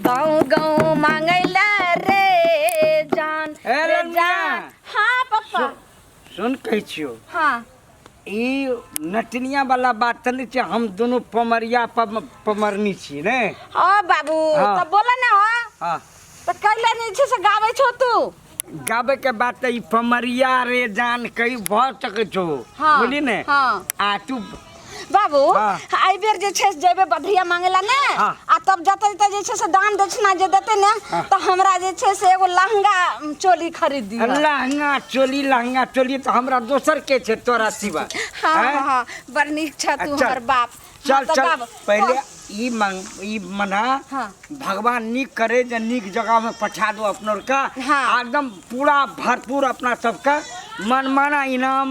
गाँव गाँव मांगैला रे जान। ए रे ललमिया। जान। हाँ पप्पा। सुन, कहै छियौ। हाँ। ई नटनिया वाला बात तऽ नहि छै, हम दुनू पमरिया पमरनी छी ने। हाँ बाबू। हाँ। तऽ बोला ना। हाँ। हाँ। तऽ कैला नहि छै से गाबै छौ तू? गाबै के बात तऽ ई पमरिया रे जान कही भऽ सकै छौ। हाँ। बुझली ने? हाँ। आ तू बाबू। हाँ। एहि बेर जे छै से जेबै बधैया मांगे ला ने। हाँ। आ तब जतऽ जतऽ जे छै से दान दक्षिणा जे देतै ने। हाँ। तऽ हमरा जे छै से एगो लहंगा चोली खरीद दिअ। लहंगा चोली, लहंगा चोली तऽ हमरा दोसर के छै तोरा सिवा? हाँ। आँय? हाँ हाँ, बड़ नीक छ तू। चल। हमर बाप। चल। हाँ, तऽ चल। गाब। पहिले ई मंग ई मना। हाँ। भगवान नीक करे जे नीक जगह में पठा दो अपनो का। हाँ। आ एकदम पूरा भरपूर अपना सबके मनमाना इनाम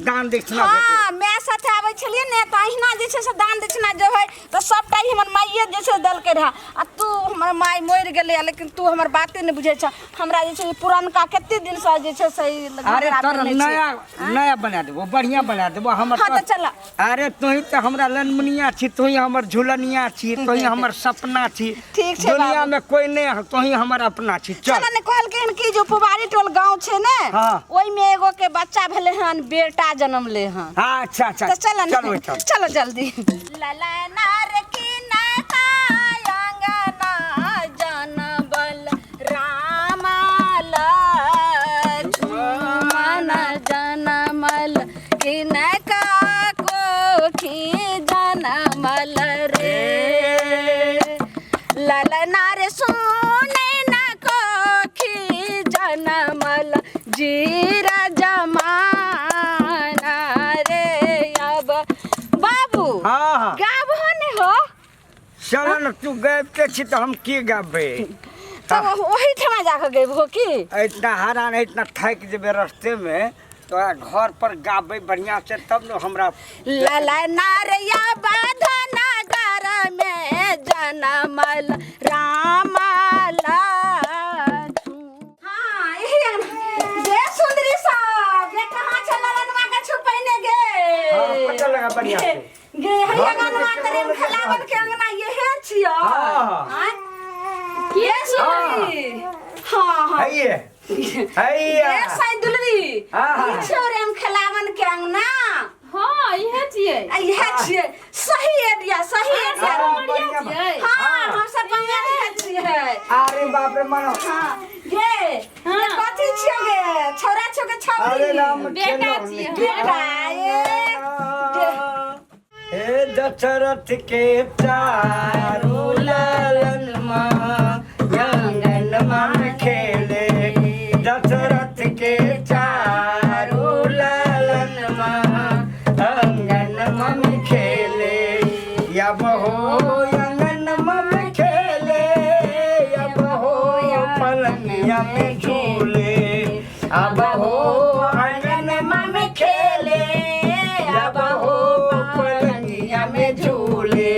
दान दक्षिणा भेटे। हाँ, माय साथे आबै छलियै ने तऽ अहिना जे छै से दान दक्षिणा जे होइ तऽ सबटा ई हमर माइए जे छै देलकै रहए। आ तू, हमर माय मरि गेलै, लेकिन तू हमर बाते नहि बुझै छह। हमरा जे छै ई पुरनका कते दिनसँ जे छै से ई अरे घघरा तोर पहिरने छी। नया नया बना देबो, बढ़िया बना देबो हमर। हाँ, तऽ चल। अरे तोही तऽ हमरा लनमुनिया छी, तोही हमर झुलनिया छी, तोही हमर सपना छी। ठीक छै दुनिया बाबू। में कोई नहीं है, तोही हमर अपना छी। चल। चल ने, कहलकै हन कि जो पुबारी टोल गाँव छै ने। हाँ। ओहिमे एगो के बच्चा भेलै हन, बेटा जनम ले हन। हाँ, अच्छा अच्छा। तऽ चल ने। चल ओहिठाम। चलो जल्दी। ललना रे की नता अंगना जनबल रामा लक्ष्मण जनमल किनका कोखी जनमल रे। ललना रे सुनै न कोखी जनमल जीरा जमाना रे। अब बाबू। हाँ हाँ। गाबहो ने हो। चल ने, तू गाबिते छी तऽ हम की गाबबै? तब ओही ठमा जाके गेबहो की? इतना हरान, इतना थाकि जेबै रस्ते में, तोरा घर पर गाबै बढ़िया से तब ने हमरा। ललना रे या बाधनगर में जनमल रामा हाँ, यही अंगना। गे सुंदरी सब गे, कहाँ छै ललनवा के छुपैने गे? हाँ, पता लगा बढ़िया से। गे हे अंगनवा तरे खेलावन के अंगना यहे छियो। हाँ। आँय? गे सुंदरी, हाँ हाँ। हैये हैया। गे साई दुलरी। हाँ। ई छियो रे हम खेलावन के अंगना। हाँ, इहे छियै। आ इहे छियै, सही एरिया, सही एरिया। हाँ, बढ़िया। छियै। हाँ, हम सब बंगाल छियै। अरे बाप रे, मानो। हाँ गे। हाँ। ये कथी छियो गे, छौरा छियो के छौरी? अरे राम। बेटा छियै। बेटा ए। हे दशरथ के चारू लालन माँ आंगन माँ खेले, दशरथ के चारू लालन माँ आंगन में खेले, अब हो आंगन में खेले, अब हो पलंगिया में झूले, अब हो आंगन में खेले, अब हो पलंगिया में झूले,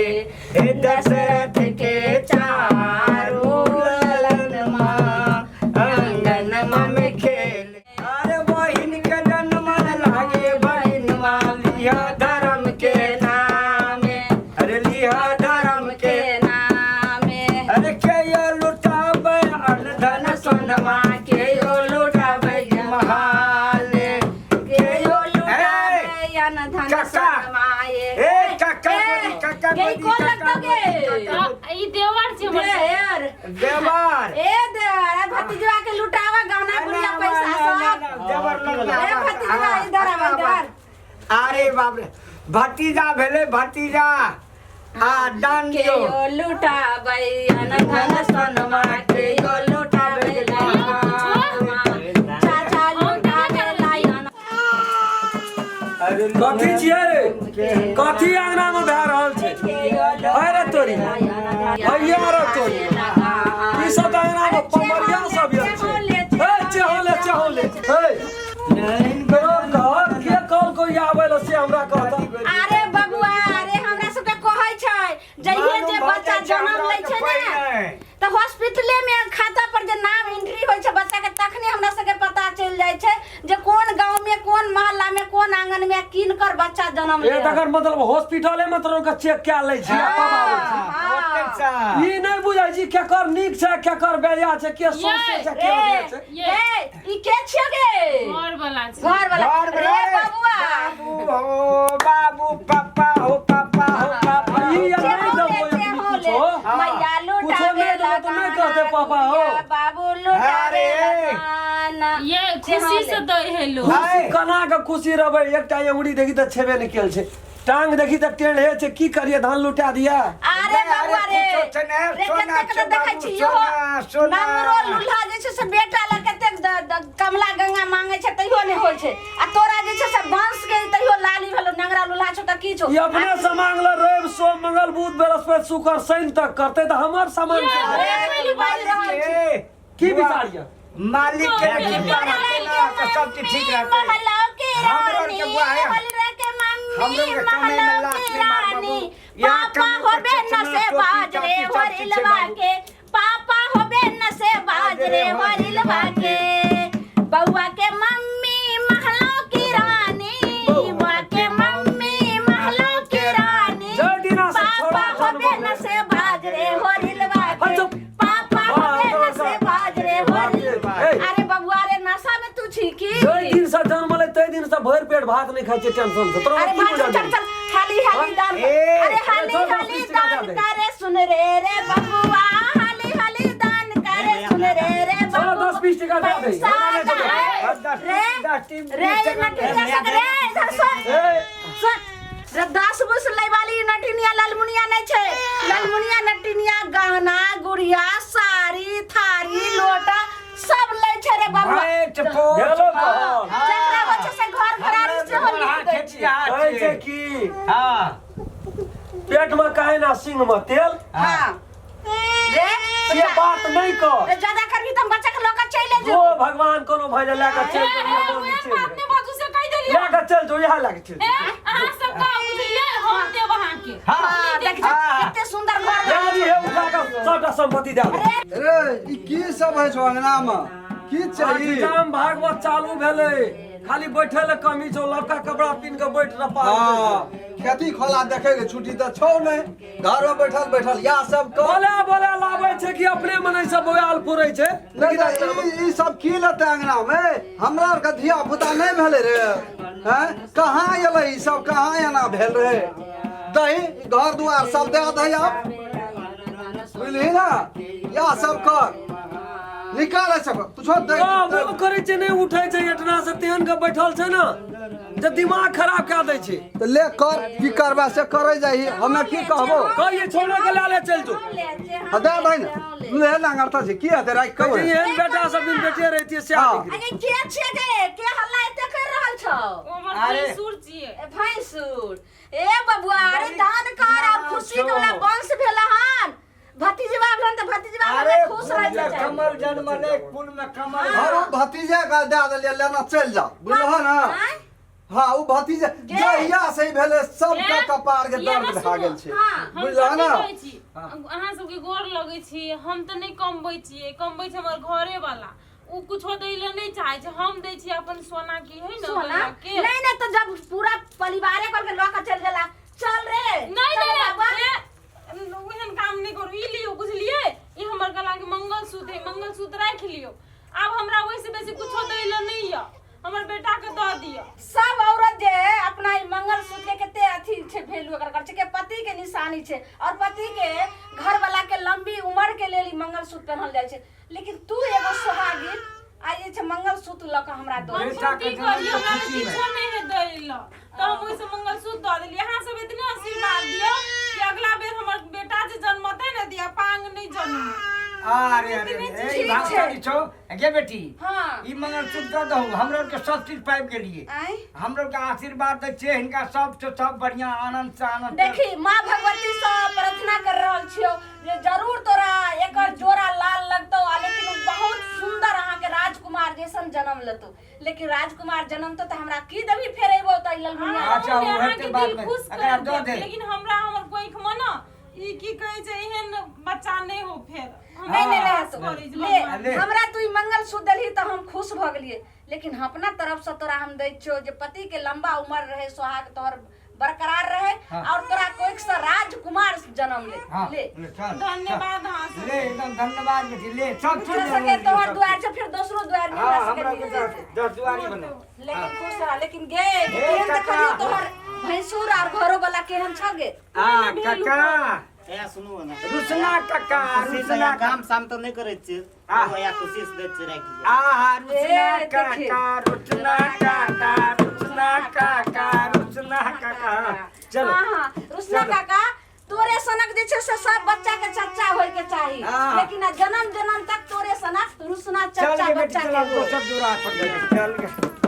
हे दशरथ के चारू ललन माँ आंगन में खेले। अरे बहिन के जन्म लागे बहिन लिहा धर्म के नाम, अरे लिहा धर्म के नामे। अरे के यो लुटाबै अन्न धन सोनमा, के यो लुटाबै महाले, के यो लुटाबै अन्न धन काका। सोनमाए। ए काका ए, बोली, काका गे, बोली, कोन काका लगतो गे? बोली, काका बोली। ई देवर छै हमर। देवर। देवर। ए देवर, ए भतीजवा के लुटावा गहना गुड़िया पैसा सब। देवर लग। ए भतीजवा, इधर आवा, इधर। अरे बाप रे, भतीजा भेलै भतीजा, आ दान के दियौ। यो लुटाबै अन्न धन सोनमा, के यो लुटाबै चाचा लुटाबै लायन। कथी छियै रे? कथी अंगना में भए रहल छै? अरे तोरी, हैया रे तोरी, ई सब तऽ अंगना में पमरिया सब आयल छै। ए चेहोले चेहोले, हे तोरो घर के कहल कोई आबै ल से हमरा कहता। अरे बबुआ, अरे हमरा सबके कहै छै जहिये जे मालूम भऽ बच्चा जाइ छै जन्म हमरा लै छै के ने पहिने। तऽ हॉस्पिटले में खाता पर जे नाम एंट्री होइ छै बच्चा के, तखने हमरा सबके पता चलि जाइ छै जे कोन गाँव में, कोन मोहल्ला में, कोन आंगन में किनकर बच्चा जन्म ए ले। तकर मतलब हॉस्पिटले में तोरो के चेक कए लै छी आ तब आबै छी? हाँ। ओतेक पैसा ई नहि बुझै छी केकर नीक छै केकर बेजा छै के सौंसे छै के ए, अबे छै ये। ए, ई के छियै गे घर वाला छै घर वाला घर रे बबुआ बाबू हो बाबू पापा हो पापा हो पापा ई हो। यार नहि देबो चेहोले, एखनी चेहोले, कुछो मैया कुछो लुटावे नहि देबो तऽ नहि कहतै पापा हो गुड़िया, बाबू लुटावे अरे। गाना ये खुशी से दै है लोग खुशी केना के खुशी रहबै एकटा अंगुरी देखी तऽ छेबे नहि केल छै टांग देखी तऽ टेढ़े छै की करिए धान लुटा दिया अरे बाबा रे अरे कुछो छै ने, रे सोना कतेक छै तऽ देखै बाबू, छी इहो सोना, सोना। नंगरो लुल्हा जे छै से बेटा लए कतेक कमला गंगा मांगे छै तैयो नहि होइ छै आ तोरा जे छै से वंश के तैयो लाली भेलो नंगरा लुल्हा छौ तऽ की छौ ई अपने से मांगल रवि सोम मंगल बुध बृहस्पति शुक्र शनि तक करते तऽ हमर सामान ये, छै। अरे, पहली बार रहल छी। ए, की विचार यऽ मालिक के कृपा रहतै ना तऽ सब चीज ठीक रहतै महलो के हमरो रानी के बुआ है। महल के मम्मी हमरो के कमाई में महलो लात के नहीं मार रानी बाबू। यहाँ पापा कमाई होबे के न से चश्मा, टोपी, बाज रे टापी, सब चीज छै होरिलवा बाबू। के पापा होबे न से बाज रे होरिलवा के बउआ के मम्मी महलो की रानी बउआ के मम्मी महलो की रानी जय दिना से पापा छोड़ा होबे न से बाज रे होरिलवा के अच्छा। पापा होबे न से बाज रे होरिलवा ए, अरे बबुआ रे नशा में तू छी की जय दिन से जन्मलै तै दिन से भरि पेट भात नहि खाइ छै टेंशन से तोरा अरे की भाई बुझल चल चल हाली हाली दान ए, अरे हाली छोड़, हाली दस बीस टका दान दे। करे सुन रे रे बबुआ हाली हाली दान करे सुन रे रे चलो, बबुआ दस बीस टका दे दे। पैसा हमरा नहि दे। और दस रे दस टीम रे बीस टका नटिया सक रे इधर सुन ए, सुन रे 10 बुस लै वाली नटिनिया लालमुनिया नहीं छै लालमुनिया नटिनिया गहना गुड़िया साड़ी थारी लोटा सब लै छै रे बबुआ भैंस पोस गेलो तहन। जकरा होइ छै से घर घरारी सेहो लिख दै छै कहै छै की हाँ पेट में काहे ना सिंह में तेल हाँ रे से बात नहीं कर रे ज्यादा करबी तऽ हम बच्चा के लऽ कऽ चलि जो जेबौ भगवान कोनो भाई लए कऽ चलि ए, जो ए, यहाँ उहे बात चलि ने बाजू से कहि देलियै लए कऽ चलि जो यहाँ लए कऽ चलि ए अहाँ सब का बुझलियै हम देब अहाँके हाँ देख हाँ। कते सुंदर घर जा जी हे उठा कऽ सबटा संपत्ति दए दे रे ई की सब होइ छौ अंगना मे की चाही जाम भागवत चालू भेलै खाली बैठे लए कमी छौ लड़का कपड़ा पिन के बैठ रह पा हाँ खेती खोला देखे के छुट्टी तऽ छौ नहि घर में बैठल बैठल या सब कर बोले बोले लाबै छै कि अपने मने सब बौआल फुरै छै नहि तऽ ई सब की लेतै अंगना मे हमरा आरके धिया पुता नहि भेलै रे हैं कहाँ एलै ई सब कहाँ एना भेल रहे दही घर दुआर सब दए दही आब बुझलिही ने इएह सब कर निकाल सब तू छोड़ दे वो करै छै नहि उठै छै एटना से तेहन के बैठल छै ने जे दिमाग खराब कए दै छै तऽ ले कर की करबा से करै जाही हमे की कहबो कहिए छोड़े के लए ले चल जो हाँ दे दही ने ले नांगरता छै की हेतै राखि कहै कऽ छै एहन बेटा सब बिन बेटे रहितियै सएह हाँ। नीक अरे के छियै गे के हल्ला एते कर रहल छौ ओ हमर अरे। भैंसुर छियै ए भैंसुर ए बबुआ अरे दान कर आब खुशी के वाला वंश भेला हन भतीजवा भेलन तऽ भतीजवा अरे भेलन खुश रहै फूल में छै कमल जन्मले फूल में कमल हर ओ भतीजे के दए देलियै लेना चलि जा बुझलह ने आँय? हाँ ओ भतीजे जहिया से ही भेलै सबके ए, कपार के ये दर्द ना भए सुनू। गेल छै हाँ। हम बुझलह कथी ने कहै छी अहाँ सबके गोर लगै छी हम तऽ नहि कमबै छियै कमबै छै हमर घरे वाला ओ कुछो दै लए नहि चाहै छै हम दै छियै अपन सोना की है ने सोना गला के नहीं नहीं तो जब पूरा परिवारे करके लऽ के चल गेला चल रे नहीं चल नहीं बाबा। ए, ओहन काम नहि करू ई लियौ बुझलियै ई हमर गला के मंगलसूत्र है मंगलसूत्र राखि लियौ आब हमरा ओहिसँ बेसी कुछो दै लए नहि यऽ हमर बेटा के दऽ दिअ सब औरत जे अपना ई मंगलसूत्र के कते अथी छै वैल्यू एकर कर छै के पति के निशानी छै और पति के घर वाला के लंबी उम्र के लेल ई मंगलसूत्र पहनल जाइ छै लेकिन तू एगो सोहागिन आ जे छै मंगलसूत्र लऽ कऽ हमरा दो हम बेटा के की करियै हमरा खुशी में। किछो नहि है दै लए तऽ हम ओहिसँ मंगलसूत्र दऽ देलियै अहाँ सब एतने आशीर्वाद दियौ कि अगला बेर हमर बेटा जे जन्मतै ने दिया पांग नहि जन्मे अरे अरे अरे, ई ठीक भाग छै। चली छौ गे बेटी हाँ। ई मंगलसूत्र दऽ दहु हमरो के सब चीज पाबि गेलियै आँय? हमरो के आशीर्वाद दै छियै हिनका सब से सब बढ़िया आनंद से आनंद देखी माँ भगवती से प्रार्थना कर रहल छियौ जे जरूर तोरा एकर जोड़ा लाल लगतौ आ लेकिन उ बहुत सुंदर अहाँके राजकुमार जैसन जन्म लेतौ लेकिन राजकुमार जन्मतौ तऽ हमरा की देबही फेर अयबौ तऽ ई ललमुनिया अच्छा, अहूँ ओ अहाँके हेतै बाद दिल में। खुश एकरा कर दऽ देब दे। लेकिन हमरा हमर कोइख में न ई की कहै छै एहन बच्चा नहि हो फेर हम नहीं नहीं आस नहीं करै छी ले भगवान ले। हमरा तू ई मंगलसूत्र देलही तऽ हम खुश भऽ गेलियै लेकिन अपना तरफ से तोरा हम दै छियौ जे पति के लंबा उम्र रहे सोहाग तोहर बरकरार रहे हाँ। और तोरा कोइक से राजकुमार जन्म ले। हाँ ले। ले चल। धन्यवाद अहाँ चल। सब। ले एकदम धन्यवाद बेटी, ले सब हमरा चीज सके तोहर दुआर से फिर दोसरो दुआर में हाँ हमरा हमरा सके के मिल जेतै। दस दुआरी बने। लेकिन खुश रह, लेकिन गे केहन देखलियौ तोहर भैंसुर और घरो वाला केहन छ गे? आ काका। ए सुनू ने। रुसना काका। खुशी से रुसना यहाँ काम साम तऽ नहि करै छियै। आ। वएह खुशी से दै छियै राखि लिअ। आहा रुसना ए, देखी। काका, रुसना काका, रुसना काका, रुसना काका, चलो। हाँ हाँ रुसना चलो। काका, तोरे सनक जे छै से सब बच्चा के चच्चा होय के चाही। हाँ। लेकिन आ जन्म जन्म तक तोरे सनक रुसना चल चच्चा गे बेटी, बच्चा चल के हमको होय। सब दुरा पर चल गे।